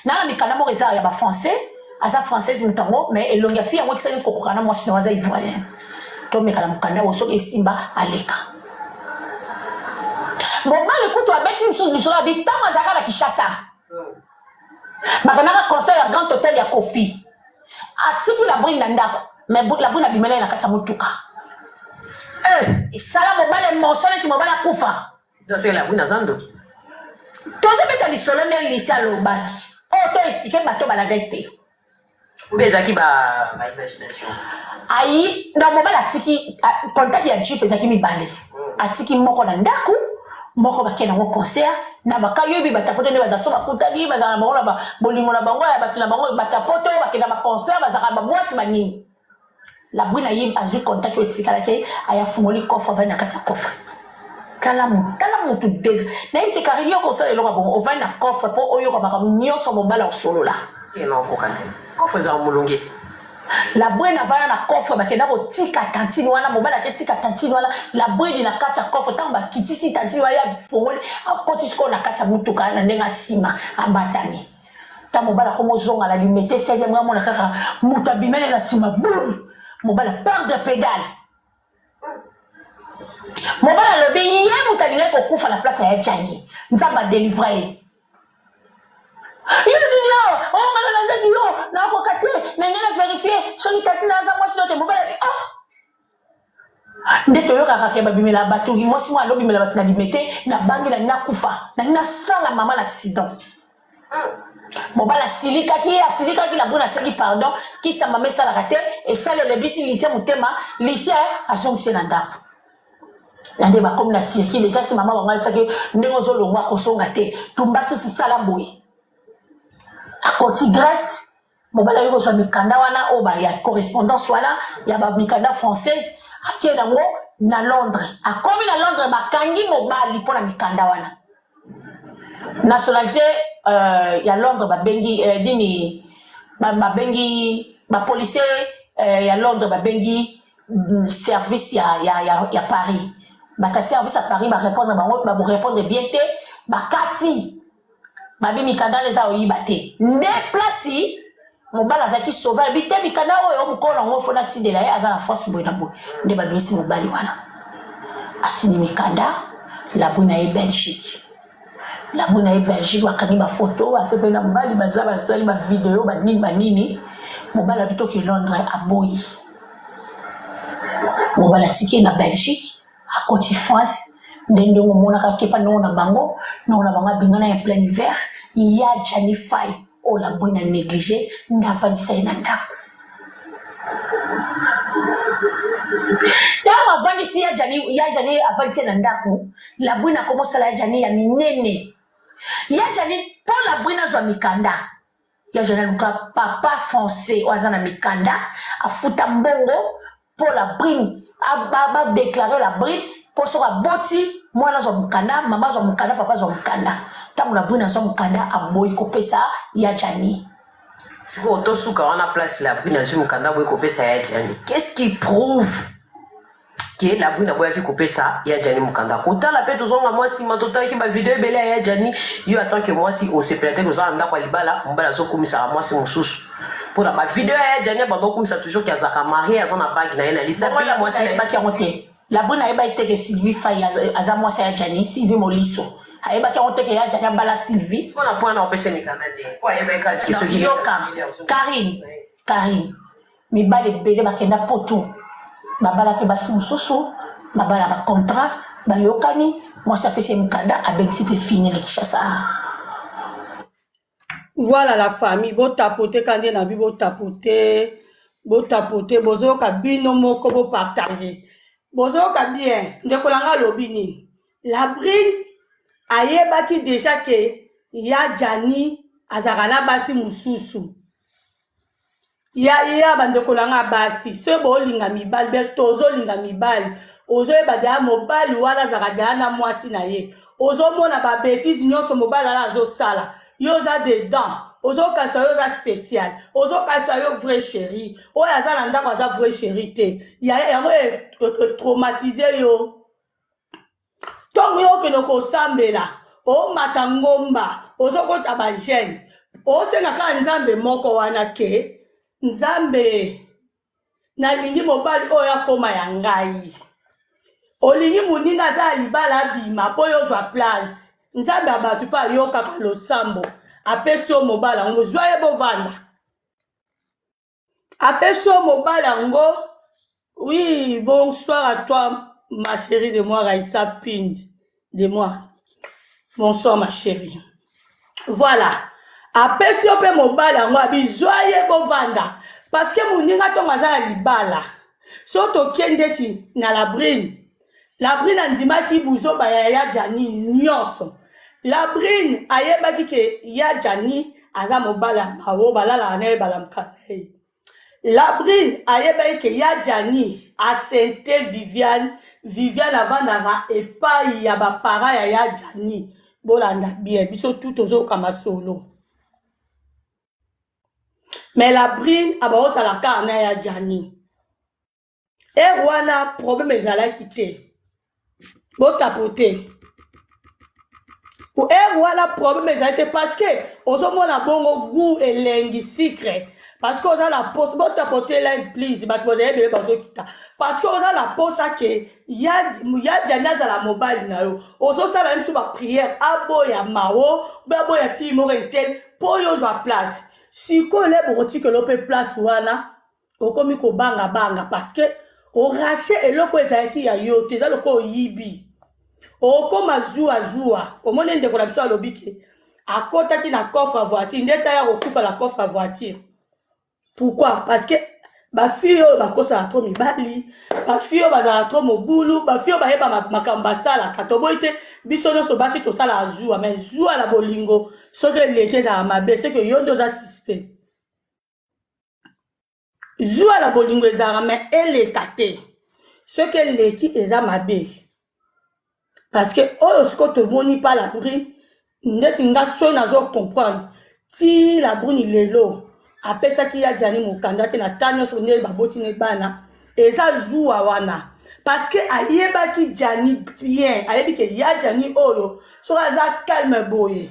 na na mikanda moko eza ya ba français aza française moto yango mais elongi ya fille yango ekisaki kokoka na mwasi na aza ivoirien tomeka na mokanda oyo soki esimba aleka mobali kutu abeti lisusu lisolo abi ntango azalaka na kinshasa bakendaka concert ya grand hotel ya kofi atiki la brune na ndako mais la brune abimela ye na kati ya motuka eh, esala mobali emotion neti mobali akufa tozobeta lisolo nde lisi alobaki oyo to explike bato balandaki te Ou ezalaki ba ba imagination. Ayi na mobali atiki contact ya jeep ezalaki mibale. Atiki moko na ndaku moko bakei nango concert na baka yoyebi batapoto nde baza so bakutani bazala na bango na bolingo na bango ya bato na bango batapoto bakenda ba concert bazalaka ba boîte banini La brune aye azui contact oyo etikalaki aye afungoli coffre avandi na kati ya coffre tala tala mutu deg nayebi te Carine yo okosala eloko ya bongo ovandi na coffre mpo oyoka makambo nyonso mobali akosolola te na okoka te coffre ezala molunge ti la brune avanda na coffre bakenda kotika tantine wana mobali ake tika tantine wana la brune na kati ya coffre ntango bakitisi tantine wana ye afongoli akoti sikoyo na kati ya motuka na ndenge nsima abatami Ta mobali akomi ozonga na limete 16e nga mona kaka moto abimele na nsima boum mobali aperdre pedale mobali alobi ye moto alingaki kokufa na place ya jani nzambe adelivre ye yo nini awa o oh, nga nalandaki yo nakoka te na ngai na verifie soki tati na aza mwasi no te mobali abi oh nde toyokaka ke babimela bato mwasi moko alobimela bato na limete nabangi na nakufa nalingi nasala mama na accident mobali asilikaki ye asilikaki na brune asengi pardon kisa mama esalaka te esalele bisi lisie motema lisie azongisi ye na ndako na nde bakomi na turquie deja si mama bango ayebisaki ndenge ozolongwa akozonga te tumbakisi sala boye akoti grèce Mobali aye kozwa mikanda wana oyo ba ya correspondance wana ya ba mikanda française ake nango na Londres. Akomi na Londres bakangi mobali mpo na mikanda wana. Nationalité euh, ya Londres babengi euh, nini babengi ba policier euh, ya Londres babengi mm, service ya, ya, ya, ya Paris. Bata service ya Paris ba répondre bango ba répondre bien te bakati Babi mikanda wana eza oyiba te nde place mobali azalaki sauve alobi te mikanda oyo mokolo yango fo natindela ye aza na force boye na boye nde babimisi mobali wana atindi mikanda labwi na ye belgique labwi na ye belgique bakangi bafoto basepeli na mobali baza basali bavideo banini banini mobali abi toke londres aboyi mobali atiki ye na belgique Akoti France nde ndenge omonaka kepa nongo na bango nongo na bango abengana ya plein hiver ya Gianni Fay oyo la brune a neglige nde avandisa ye na ndako ntango avandisi ya Gianni ya Gianni avandisi ye na ndako la brune akomosala ya Gianni ya minene ya Gianni mpo la brune azwa mikanda ya Gianni aluka papa français oyo aza na mikanda afuta mbongo mpo la brine badeklare la brine mpo soki aboti mwana azwa mokanda mama azwa mokanda papa azwa mokanda ntango la brine azwa mokanda aboyi kopesa ya Gianni sikoyo tosuka wana place la brine azwi mokanda aboyi kopesa ya Gianni qu'est-ce qui prouve? Ke la brune aboyaki kopesa ya Djani mokanda. Kotala pe tozonga mwa nsima, totalaki ba video ebele ya ya Djani. Yo en tant que mwasi osepela te oza na ndako ya libala, mobali azokumisaka mwasi mosusu. Mpona ba video ya ya Djani abanda okumisa toujours ke azalaka marie, aza na bague na ye na lisa Bongo pe la brune mwasi na ye. ayebaki yango te. La brune ayebaki te ke Sylvie Faye aza mwasi ya Djani, Sylvie Moliso. Ayebaki yango te ke ya Djani abala Sylvie. Sikoyo na point wana opesa mikanda nde po ayebaki kaka ke soki Yoka, Karine, Karine. Mibali ebele bakenda poto babala pe basi mosusu babala ba contrat bayokani mwasi apesi ye mokanda abengisi pe fille na Kinshasa. Voilà la famille, bo tapoter ka nde na bi bo tapoter, bo tapoter, bozoyoka bino moko bo partager. Bozoyoka bien, ndeko na nga alobi nini? La brune ayebaki deja ke ya Djani azalaka na basi mosusu. Ya ya bandeko na nga basi soki bolinga mibali be tozolinga mibali ozoyeba deya mobali wana azalaka deya na mwasi na ye ozomona ba betise nyonso mobali wana azosala yo oza dedans ozokanisa yo oza spécial ozokanisa yo vrai chéri oyo aza na ndako aza vrai chéri te yango etraumatise yo Ntango yo okende kosambela, omata ngomba, ozokota ba jeune, osenga kaka Nzambe moko wana ke Nzambe nalingi mobali oyo akoma ya ngai. Olingi moninga aza ya libala abima mpo yo ozwa place. Nzambe ya bato mpe ayokaka losambo, apesi yo mobali yango, zwa ye bovanda. Apesi yo mobali yango. Oui, bonsoir à toi, ma chérie de moi, Raïssa Pinde de moi. Bonsoir, ma chérie. Voilà. Apesi yo mpe mobali yango abi zwa ye bovanda. Parce que moninga ntongo aza na libala. So tokie ndeti na la brine. La brine andimaki buzoba ya ya Djani nyonso. La brine ayebaki ke ya Djani aza mobali ya Mao, balalaka na ye balamuka na ye. La brune ayebaki ke ya Djani asente Viviane, Viviane avandaka epai ya ba parents ya ya Djani. Bolanda bien, biso tout tozoyoka masolo. Mais la brune abakozala kaka na ya Djani. Heure wana problème ezalaki te. Bo tapoter. Heure wana problème ezalaki te parce que ozomona bongo goût elengi sucre parce que oza na posa bo tapoter live please bato bazali ebele bazokita parce que oza na posa ke ya ya Djani azala mobali na yo ozosala ye mosusu ba prière aboya mao be aboya fille moko intel mpo yo ozwa place sikoyo le bokotikela yo mpe place wana okomi kobanga banga parce que orache eloko ezalaki ya yo te eza lokola oyibi okoma zuwa zuwa omoni ndeko na biso alobi ke akotaki na coffre ya voiture nde taya kokufa na coffre ya voiture pourquoi parce que bafille oyo bakosaka trop mibali bafille oyo bazalaka trop mobulu bafille oyo bayeba makambo basalaka toboyi te biso nyonso basi tosalaka zuwa mais zuwa na bolingo soki eleki ezalaka mabe soki yo nde oza suspect Zuwa na bolingo ezalaka mais eleka te. Soki eleki eza mabe. Parce que oyo sikoyo tomoni pa la brune ndeti nga soki nazo comprendre ti la brune lelo apesaki ya Gianni mokanda te na ta nyonso nde baboti ne bana eza zuwa wana parce que ayebaki Gianni bien ayebi ke ya Gianni oyo soki aza calme boye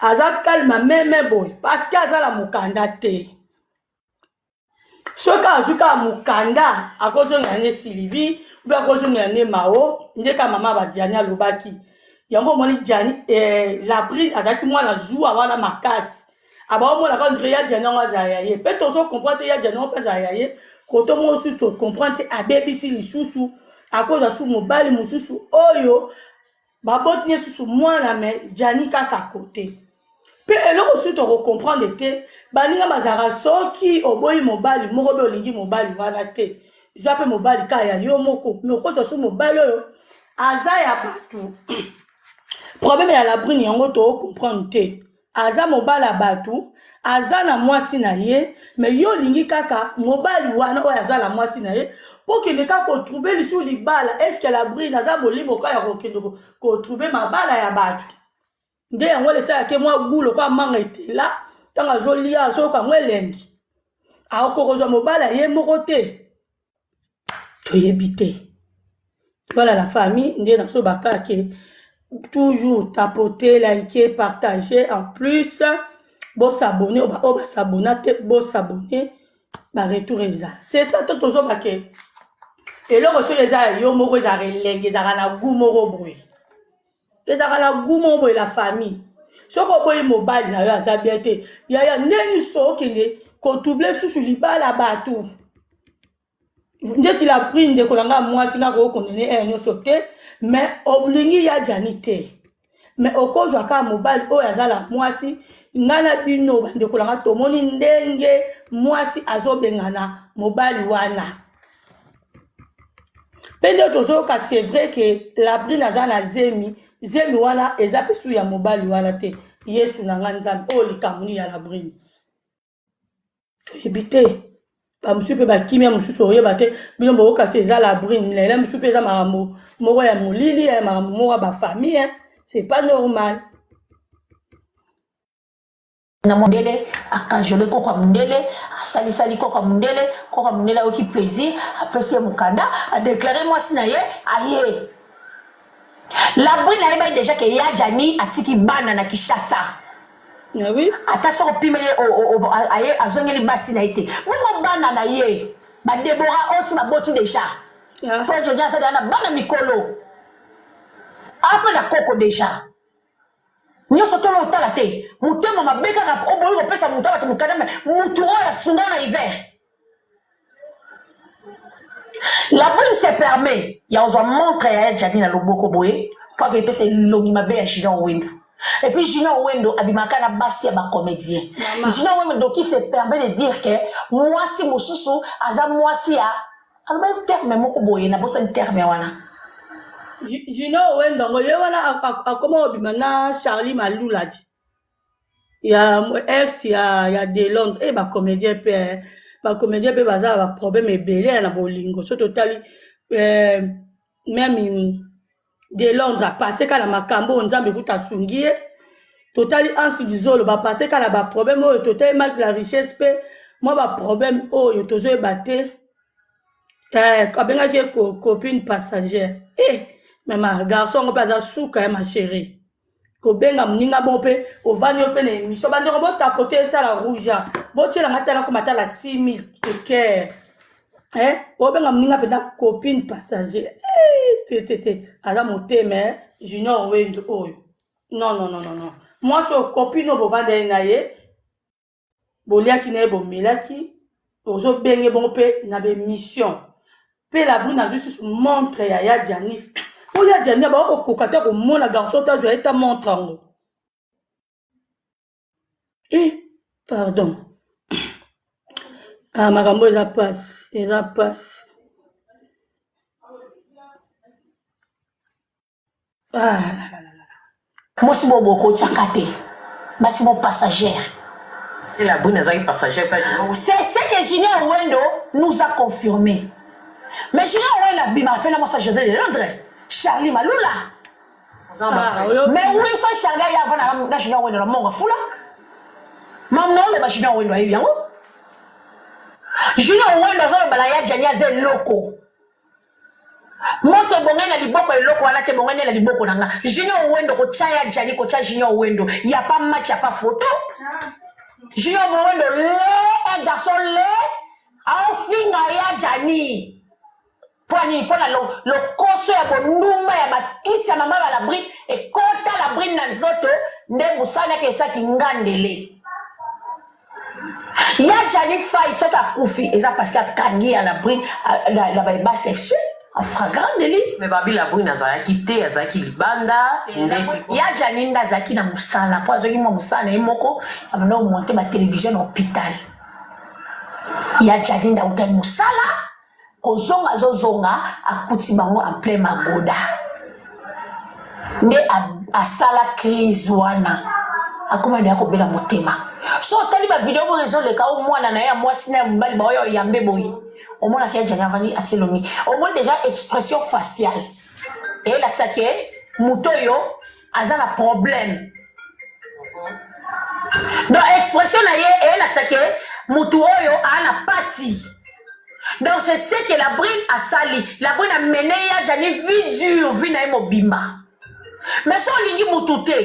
aza calme meme boye parce que aza na mokanda te soki azwi kaka mokanda akozongela nde sylvie mpe akozongela nde mao nde kaka mama ba Gianni alobaki yango omoni Gianni eh, labrine azalaki mwana zuwa wana makasi abaomona kaka ndre ya Gianni yango azala ya ye mpe tozo comprendre te ya Gianni yango mpe azala ya ye koto moko susu tocomprendre te abebisi lisusu akozwa su mobali mosusu oyo baboti ye susu mwana me Gianni kaka kote mpe eloko susu tokocomprendre te baninga bazalaka soki oboyi mobali moko mpe olingi mobali wana te zwa mpe mobali kaka ya yo moko me okozwa su mobali oyo aza ya bato problème ya labrine yango tokocomprendre te aza mobali ya bato aza na mwasi na ye me yo olingi kaka mobali wana oyo aza na mwasi na ye mpo okende kaka kotrouble lisusu libala eske labrine aza molimo kaka ya kokende kotrouble mabala ya bato nde yango esalaka mwa gu lokola manga etela ntango azolia azoyoka yango elengi akoki kozwa mobali ya ye moko te toyebi te. Voilà la famille, nde na biso bakake toujours tapoter, liker, partager en plus bo s'abonner oyo ba s'abonna te bo s'abonner ba retour ezala. C'est ça to tozoba ke eloko soki eza ya yo moko ezalaka elengi ezalaka na goût moko boye. Ezalaka na goût moko boye la famille. Soki oboyi mobali na yo aza bien te yaya ndenge nini okende kotrouble susu libala bato. Ndeti la prix ndeko na nga mwasi nga ko condamner eh nyoso te mais olingi ya Djani te mais okozwa kaka mobali oyo aza na mwasi nga na bino bandeko na nga tomoni ndenge mwasi azobengana mobali wana mpe nde tozoyoka c'est vrai que la brine aza na zemi zemi wana eza mpe su ya mobali wana te yesu na nga nzambe oyo likambo nini ya la brine toyebi te bamosusu mpe bakimia mosusu oyeba te bino boyokasi eza la brine lela mosusu mpe eza makambo moko ya molili ya makambo moko ya bafamille c'est pas normal na mondele akajole koko ya mondele asalisali koko ya mondele koko ya mondele ayoki plaisir apesi ye mokanda adeklare mwasi na ye aye la brune ayebaki deja ke ya Djani atiki bana na Kinshasa Ah oui? Ata soki opimeli aye azongeli basi na ye te bongo bana na ye ba Deborah osi baboti deja Ah. po Jodi aza deja na bana mikolo ape na koko deja nyonso tolo otala te motema mabe kaka oboyi kopesa moto ya bato mokanda me motu oyo asunga na hiver La brune se permet ya kozwa montre ya ya Djani na loboko boye po ake epesa elongi mabe ya Junior Wendo. Et puis Junior Wendo abimaka na basi ya ba comédien. Junior Wendo qui se permet de dire que mwasi mosusu aza mwasi ya alobaki terme moko boye na bosani terme wana. Junior Wendo yango ye wana akoma kobima na Charlie Malula ya ex ya ya de Londres eh ba comédien pe eh, ba comédien pe baza ba problème ebele ya na bolingo so totali eh, même de Londres apasse kaka na makambo oyo Nzambe kuta asungi ye totali Anse Luzolo bapasse kaka na ba problème oyo totali Mike la richesse pe mwa ba problème oyo tozoyeba te eh, abengaki ye copine passagère eh, mais ma garçon yango mpe aza suka ya ma chérie kobenga moninga bongo mpe ovandi yo mpe na émission bandeko botapote esala rouge botiela nga tala koma tala 6000 eker eh, obenga moninga mpenza copine passager eh, te te te aza motema eh, junior wendo oyo non non non non non mwasi oyo copine oyo bovandeli na ye boliaki na ye bomelaki ozobenge bongo mpe na bemission mpe la brune azwi susu montre ya ya janif oyo ya jani bakokoka te komona garçon te azwa ye ta montre yango e pardon ah, makambo eza pasi eza pasi Ah, la, la, la, la. Mwasi bo boko tiaka te. Basi bo passagère. C'est la brune azaki passagère pas Junior. C'est ce que Junior Wendo nous a confirmé. Mais Junior Wendo abima pe na mwasi José de Londres, Charlie Malula. Ah, Mais oui, so Charlie aya avant na, na Junior Wendo na monga fula. Mam na oleba Junior Wendo ayebi yango. Junior Wendo azoloba na ya Djani aza eloko. Moto ebongai na liboko eloko wana te ebongai nde na liboko na nga. Junior Wendo kotia ya Djani kotia Junior Wendo ya pas match ya pas photo. Junior Wendo le un garçon le aofinga ya Djani. Mpo nini? Mpo na lokoso ya bondumba ya bakisi ya mama Balabrine ekota Labrine na nzoto nde mosala yake esaki ngandele. Ya Djani Faye soki akufi eza parce que akangi ya la brune na ba eba sexuel en fragrant délit. Mais babi la brune azalaki te azalaki libanda nde siko. Ya Djani nde azalaki na mosala po azwaki mwa mosala na ye moko abanda komonte ba television na hôpital. Ya Djani nde awutaki mosala Kozonga azozonga akuti bango en plein magoda nde asala crise wana akoma deya kobela motema so otali ba video boye ezoleka o mwana na ye ya mwasi na ya mobali baoyo oyambe boye omonaka ya jani avandi atie elongi omoni deja expression faciale eyelakisa ke moto oyo aza na problème donc expression na ye eyelakisa ke motu oyo aa na pasi. Donc c'est ce que la brune asali. La brune amene ya Djani vie dure, vie na ye mobimba. Mais so olingi mutu te,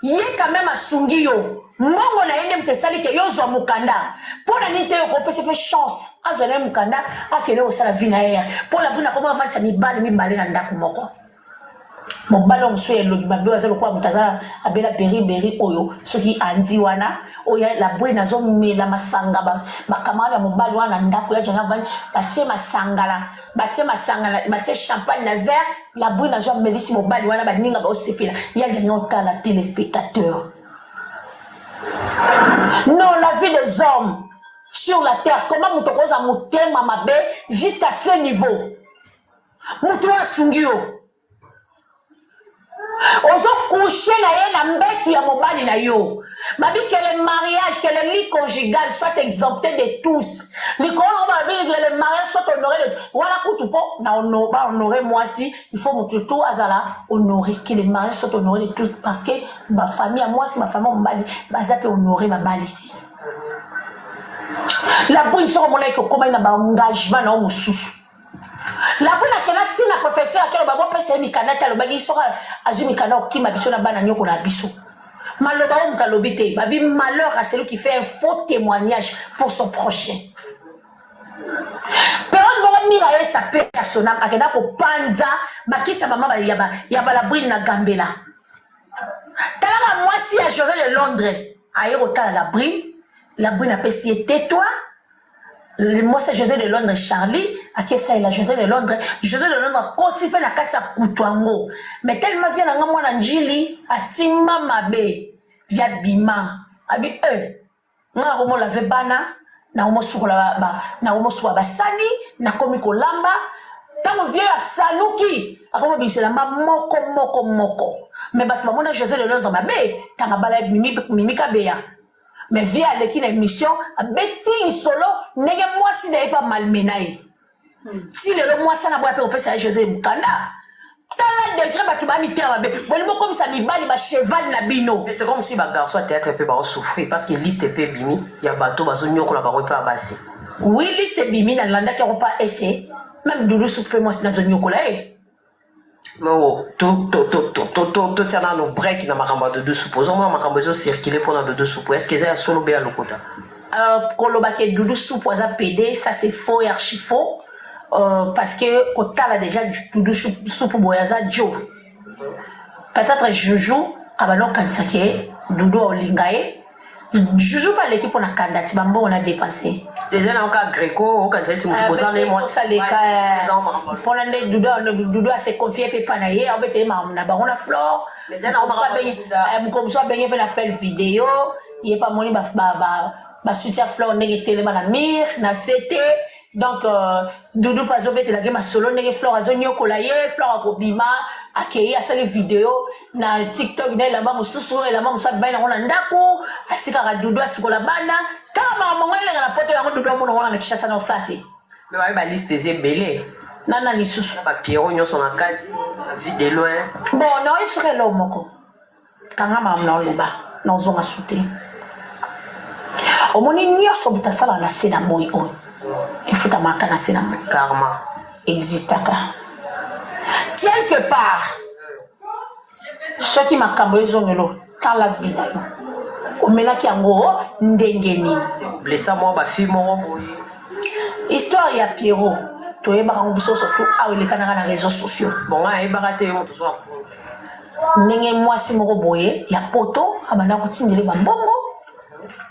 ye quand même asungi yo. Mbongo na ye nde moto esali ke yo ozwa mokanda. Mpo na nini te yo okopesa mpe chance azwa na ye mokanda akende kosala vie na ye. Mpo la brune akoma avandisa mibali mibale na ndako moko. Mobali oyo mosusu ya elongi mabe oyo aza lokola moto aza abela beri beri oyo soki andi wana oyo la brune azomela masanga ba camarade ya mobali wana na ndako ya jana vani batie masanga na batie masanga na batie champagne na verre la brune azo amelisi mobali wana baninga baosepela ya jana otala telespectateur non la vie des hommes sur la terre comment moto akozala motema mabe jusqu'à ce niveau Mutu oyo asungi yo ozo couche na ye na mbetu ya mobali na yo babi que le mariage que le lit conjugal soit exempté de tous likolo nango balobi que le mariage soit honoré de wana kutu mpo na honor, ba honore mwasi il faut mutu tout azala honoré que le mariage soit honoré de tous parce que ba famille ya mwasi ba famille ya mobali baza mpe honoré babalisi la brune soki omonaki okomaki na ba engagement na yo mosusu Labrune akenda ti na prefecture ake loba bopesa ye mikanda te alobaki soki azwi mikanda okima biso na bana nyokola biso maloba oyo moto alobi te babi malheur à celui qui fait un faux témoignage pour son prochain periode moko mira ye sape ya sonam akenda kopanza bakisa mama ya balabrine na gambela talaka mwasi ya jose de londres aye kotala labrine labrine apesi ye tetoi Mwasi ya Jose de Londres Charlie ake esalela Jose de Londres. Jose de Londres akoti mpe na kati ya kutu yango, mais tellement via na nga mwana njili atimba mabe via bima abi eh nga nakomo lave bana nakomosukola ba, nakomosukola basani nakomi kolamba ntango vie asaluki akomi obimisa elamba moko moko moko me bato bamona Jose de Londres mabe ntango abala ye Mimi, Mimi Kabeya Mais vieux aleki na emission abeti lisolo ndenge mwasi na ye pa malmena ye ti lelo mwasi ana boya mpe kopesa ye Jose mukanda tala degre bato ba mitema mabe bolingi bokomisa mibali ba cheval na bino. Mais c'est comme si ba garçon ya theatre pe bao souffrir parce que liste pe ebimi ya bato bazonyokola bango epa ya basi. Oui liste ebimi nalandaki yango pa ese meme Doudou supu pe mwasi nazonyokola ye. No, to to to to to to totia nano break na makambo ya Dodo Supu. Ozomona makambo ezo circuler pona Dodo Supu. Est-ce que eza ya solo be ya lokuta? Euh, koloba ke Doudou Supu aza PD, ça c'est faux et archi faux. Euh, parce que kotala déjà Doudou Supu boye aza Joe. Peut-être Juju abanda kokanisa ke Doudou aolinga ye. Juju mpe aleki mpo na kanda ti bambongo na dépense. Déjà na oka Greco okanisa eti moto boza na ye mwasi. Aleka mpona nde Doudou Doudou ase confie mpe epa na ye aobetele makambo na bango na Flore. Mokolo mosusu abenge mpe na appel video ye mpe amoni basuti ya Flore ndenge etelema na mire na sete donc euh, Doudou mpe azobetelaki masolo ndenge Flore azonyokola ye Flore akobima akei asali video na tiktok na elamba mosusu elamba mosusu abimaki nango na ndako atikaka Doudou asukola bana kaka makambo yango eleka na poto yango Doudou amona wana na Kinshasa na osala te Me baye ba liste eza ebele. Na nani lisusu? Na ba Pierrot nyonso na kati, ba vie de loin. Bon, naoyebisaka eloko moko. Kanga makambo na oloba, naozonga su te. Omoni nyonso moto asalaka na se na moi oyo efutamaka na se na moi. Karma. Existaka. Quelque part, Soki makambo ezongelo tala vie na yo omelaki yango ndenge nini? Blessa mwa ba fille moko boye. Histoire ya Pierrot toyebaka yango biso surtout awa elekanaka na réseaux sociaux. Bon nga nayebaka te yo moto ozo ndenge mwasi moko boye ya poto abanda kotindele bambongo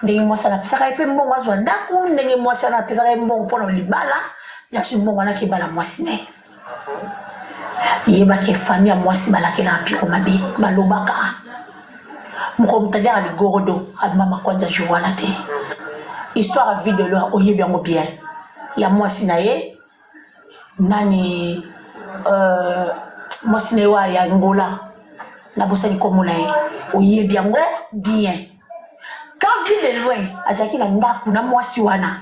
ndenge mwasi wana apesaka ye mpe mbongo azwa ndako ndenge mwasi wana apesaka ye mbongo mpo na libala yazwi mbongo wana akebala mwasi na ye Yeba ke famille ya mwasi balakelaka piro mabe balobaka mokolo moto aliaka ligorodo abima makwanza jour wana te histoire ya vie de loi oyebi yango bien ya mwasi na ye nani euh, mwasi na ye wa ya Angola nabosani nkombo na ye oyebi yango bien quand vie de loin azalaki na ndako na mwasi wana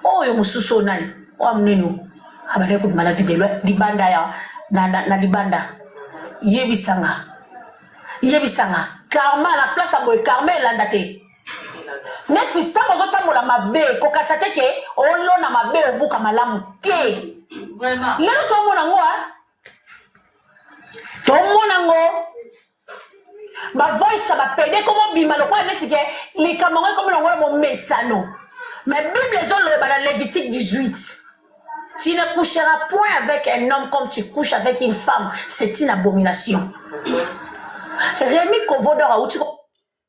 oyo mosusu oyo nani oyo monene oyo abandaki kobima na vie de loin libanda ya na, na, na libanda yebisanga yebisanga karma na place ya boye karma elanda te. Neti ntango ozotambola mabe, kokasa te ke olona mabe obuka malamu te. Lelo tomona ngo, tomona ngo ba voice ya ba pede komo bima lokola neti ke likambo yango ekomi longola momesano. Mais Bible ezoloba na Lévitique 18, tu ne coucheras point avec un homme comme tu couches avec une femme, c'est une abomination. Rémi Kovodor auti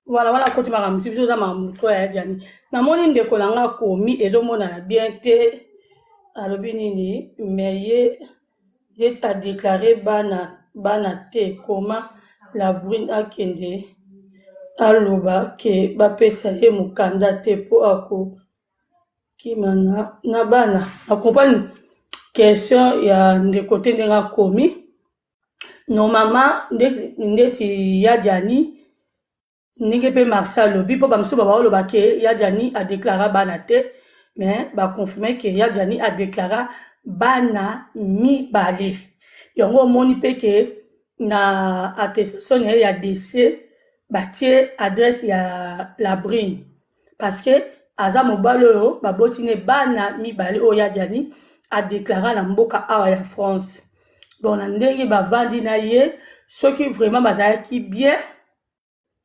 Voilà, wana akoti makambo mosusu, biso oza makambo moto ya Djani. Namoni ndeko na nga akomi ezomonana bien te, alobi nini? Mais ye nde a déclaré bana bana te, koma la brune akende aloba ke bapesa ye mokanda te mpo akokima na, na bana. Na comprendre question ya ndeko te ndenge akomi. Normalement ndeti, ndeti ya Djani ndenge mpe Marcel alobi, mpo bamosusu babaoloba ke ya Djani adeklara bana te, mais baconfirme ke ya Djani adeklara bana mibale. Yango omoni mpe ke na attestation na ye ya décès batie adresse ya la Brune, parce que aza mobali oyo baboti ne bana mibale oyo ya Djani adeklara na mboka awa ya France. Donc na ndenge bavandi na ye, soki vraiment bazalaki bien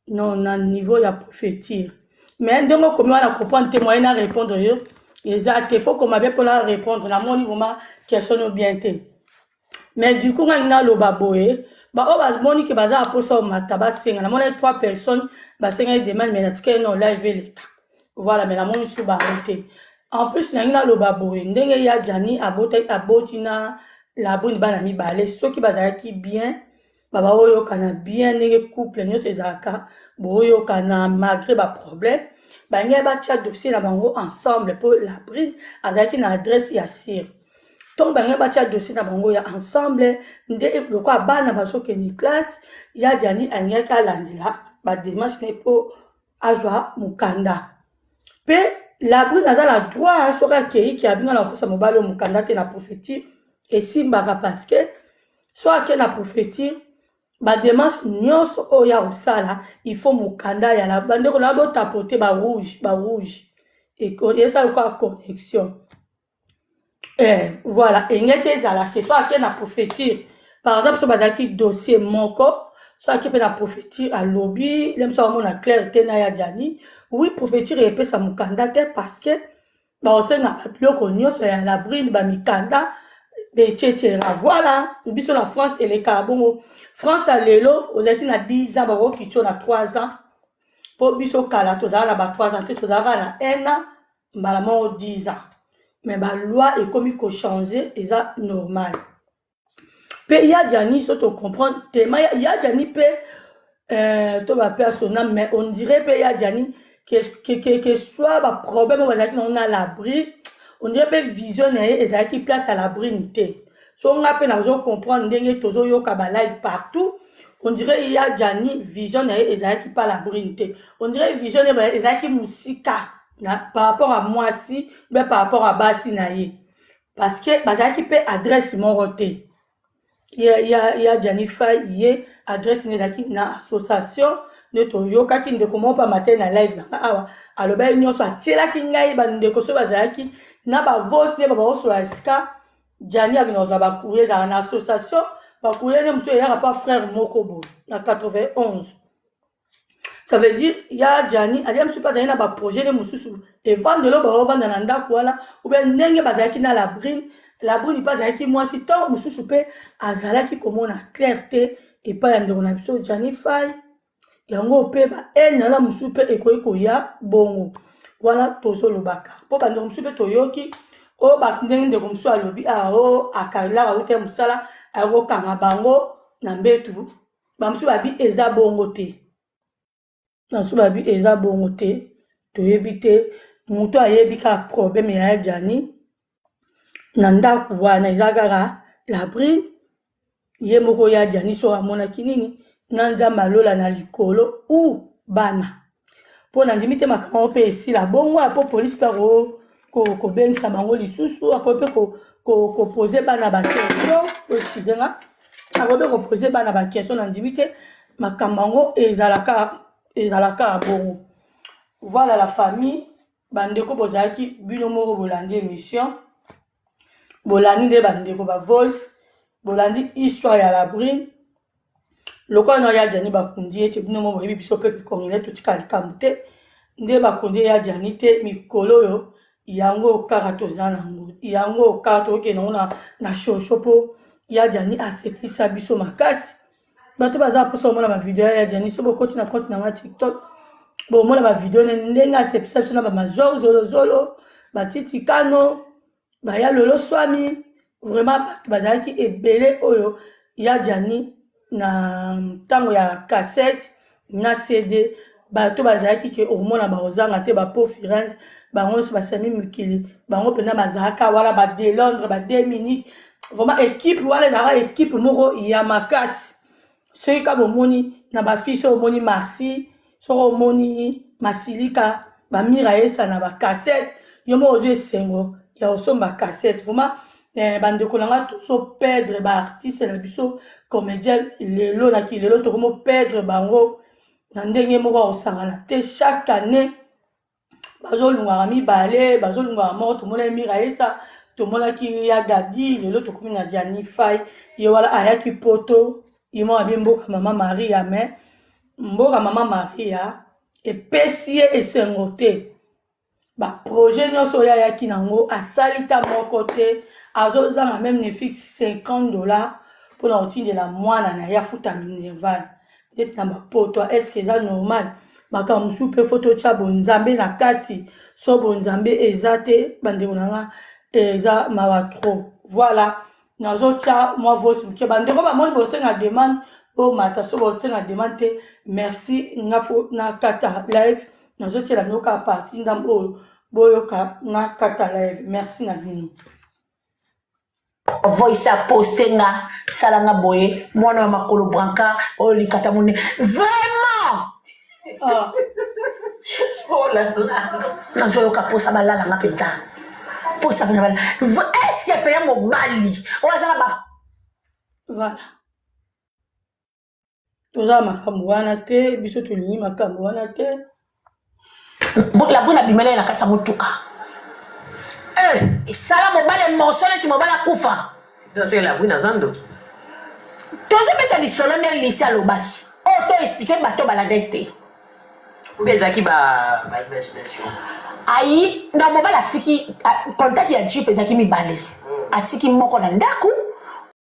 non na niveau ya prophétie. Mais ndenge okomi wana, comprendre te, moyen na répondre yo eza te, faut koma bien mpona répondre. Namoni vraiment question no bien te, mais du coup ngai naloba boye: baoyo bamoni ke baza na mposa omata, basenga. Namoni trois personnes basengaki demande, mais natikali no live eleka. Voilà, mais namoni su bango te. En plus nangi naloba boye: ndenge ya Djani aboti na Labrune bana mibale, soki bazalaki bien, baba oyokana bien ndenge couple nyonso ezalaka, boyokana malgré baproblème, bangai batia dossier na bango ensemble, mpo Labrune azalaki na adresse ya sire. Ntongo bangai batia dossier na bango ya ensemble, nde lokola bana bazokende classe, ya Djani alingaki alandela badémarche ne mpo azwa mokanda. Mpe Labrune aza na droit, soki akei ke abinga na kopesa mobali oyo mokanda te na préfecture, esimbaka, parce que so ake na préfecture, badémarche nyonso oyo ya kosala, il faut mokanda ya la. Bandeko na botapote barouge, barouge eza lokola connexion. Voilà, engeki ezala ke so ake na préfecture, par exemple, so bazalaki dossier moko, so ake mpe na préfecture, alobi le moso amona clair te na ya Djani, oui, préfecture epesa mokanda te, parce que bakosenga babiloko nyonso ya Labrune, bamikanda, etc. Voilà, biso na France elekaka bongo. France ya lelo, ozalaki na 10 ans, bakoki tio na 3 ans, mpo biso kala tozalaka na ba 3 ans te, tozalaka na 1 an, mbala moko 10 ans. Mais baloi ekomi kochange, eza normal. Mpe ya Djani, so tocomprendre tema ya Djani mpe to bape asona, mais on dirait mpe ya Djani que soit baproblème oyo bazalaki nango na Labrune, on dirait mpe vision na ye ezalaki place ya Labrune te. So nga mpe nazocomprendre ndenge tozoyoka balive partout, on dirait ya Djani vision na ye ezalaki pa Labrune te, on dirait vision na ye ezalaki mosika na par rapport à mwasi mpe par rapport à basi na ye, parce que bazalaki mpe adresse moko te. Ya Djani Fay, ye adresse ne ezalaki na association. Nde toyokaki ndeko moko mpe matei na live nanga awa, alobaki nyonso, atielaki ngai bandeko so bazalaki na bavoice nde babakosola esika Djani akende kozwa bacourrier, ezalaka na association. Bacourrier nde mosusu eyaka pa frère moko boye na 91. Ça veut dire ya Djani azali mosusu mpe azali na baprojet nde mosusu evandelo, baovanda na ndako wana obe ndenge bazalaki na Labrune. Labrune mpe azalaki mwasi, ntango mosusu mpe azalaki komona clair te epai ya ndeko na biso Djani Fay. Yango mpe bahaine wana mosusu mpe ekoki koya bongo wana tozolobaka, mpo bandeko mosusu mpe toyoki oyo ndenge ndeko mosusu alobi awa, o akalelaka auta ya mosala, akokanga bango na mbetu. Bamosusu babi eza bongo te, bamosusu babi eza bongo te. Toyebi te, moto ayebi kaka problème ya Djani na ndako wana eza kaka Labrune ye moko. Ya Djani soki amonaki nini na Nzambe alola na likolo u bana, mpo na ndimi te makambo yango mpe esila bongo, mpo polise mpe kobengisa bango lisusu, akoki mpe kopose bana baquestion. Excuse nga, akoki mpe kopose bana baquestion. Na ndimi te makambo yango ezalaka bongo. Voilà la famille, bandeko bozalaki bino moko bolandi émission, bolandi nde bandeko ba voice, bolandi histoire ya la brune. Lokola na ya Djani bakundi ye te, bino moko boyebi biso peuple congolais totika likambo te, nde bakundi ye ya Djani te mikolo oyo yango kaka toza nango, yango kaka tokokende yango na, na shosho mpo ya Djani asepelisa biso makasi. Bato baza mposa komona ba video ya Djani, so bokoti na compte na nga TikTok bomona ba video ne ndenge asepelisa biso na ba major zolozolo, batiti kano, baya lolo swami, vraiment bato bazalaki ebele oyo ya Djani na ntango ya cassette na CD, bato bazalaki ke okomona bakozanga te, ba po Firenze bango nyonso basami mikili bango mpenza bazalaka wana, ba de Londres ba 2 minutes, vraiment équipe wana ezalaka équipe moko ya makasi. Soki kaka bomoni na ba fille, soki omoni Marcy, soki omoni Masilika, ba Mira Esa na ba cassette, yo moko ozwi esengo ya kosomba cassette. Vraiment bandeko na nga, tozo perdre ba artiste na biso comédien lelo na kilelo, tokomo perdre bango na ndenge moko ya kosangana te. Chaque année bazolungaka mibale, bazolungaka moko. Tomonaki Mira Esa, tomonaki ya Gadi, lelo tokomi na Djani Fay. Ye wana ayaki poto, ye moko abi mboka mama Maria, mais mboka mama Maria epesi ye esengo te. Ba projet nyonso oyo ayaki nango asali ta moko te, azozanga même ne fixe $50 mpona kotindela mwana na ye afuta minerval ndeti na bapoto. Est-ce eza normal? Makambo mosusu mpe fo totya bonzambe na kati, so bonzambe eza te, bandeko na nga, eza mawa trop. Voilà, nazotya mwa voice moke. Bandeko bamoni bosenga demande, bomata. So bosenga demande te, merci. Nga fo nakata live, nazotiela bino kaka partie ndambo oyo boyoka, nakata live. Merci na bino. Voice aposte nga, sala nga boye, mwana ya makolo branka oyo likata monene vraiment. Ah. Oh là là. Nazoyoka mposa balalanga mpenza, mposa mpenza balala. Est-ce mpenza mobali oyo aza na ba Voilà, toza makambo wana te, biso tolingi makambo wana te. La brune abimela ye na kati ya motuka. Esala mobali émotion neti mobali akufa. C'est la brune aza ndoki. Tozobeta lisolo nde lisi alobaki oyo to expliquer bato balanda ye te. Mpe ezalaki ba imagination. Ayi na mobali atiki contact ya jeep ezalaki mibale, atiki moko na ndako.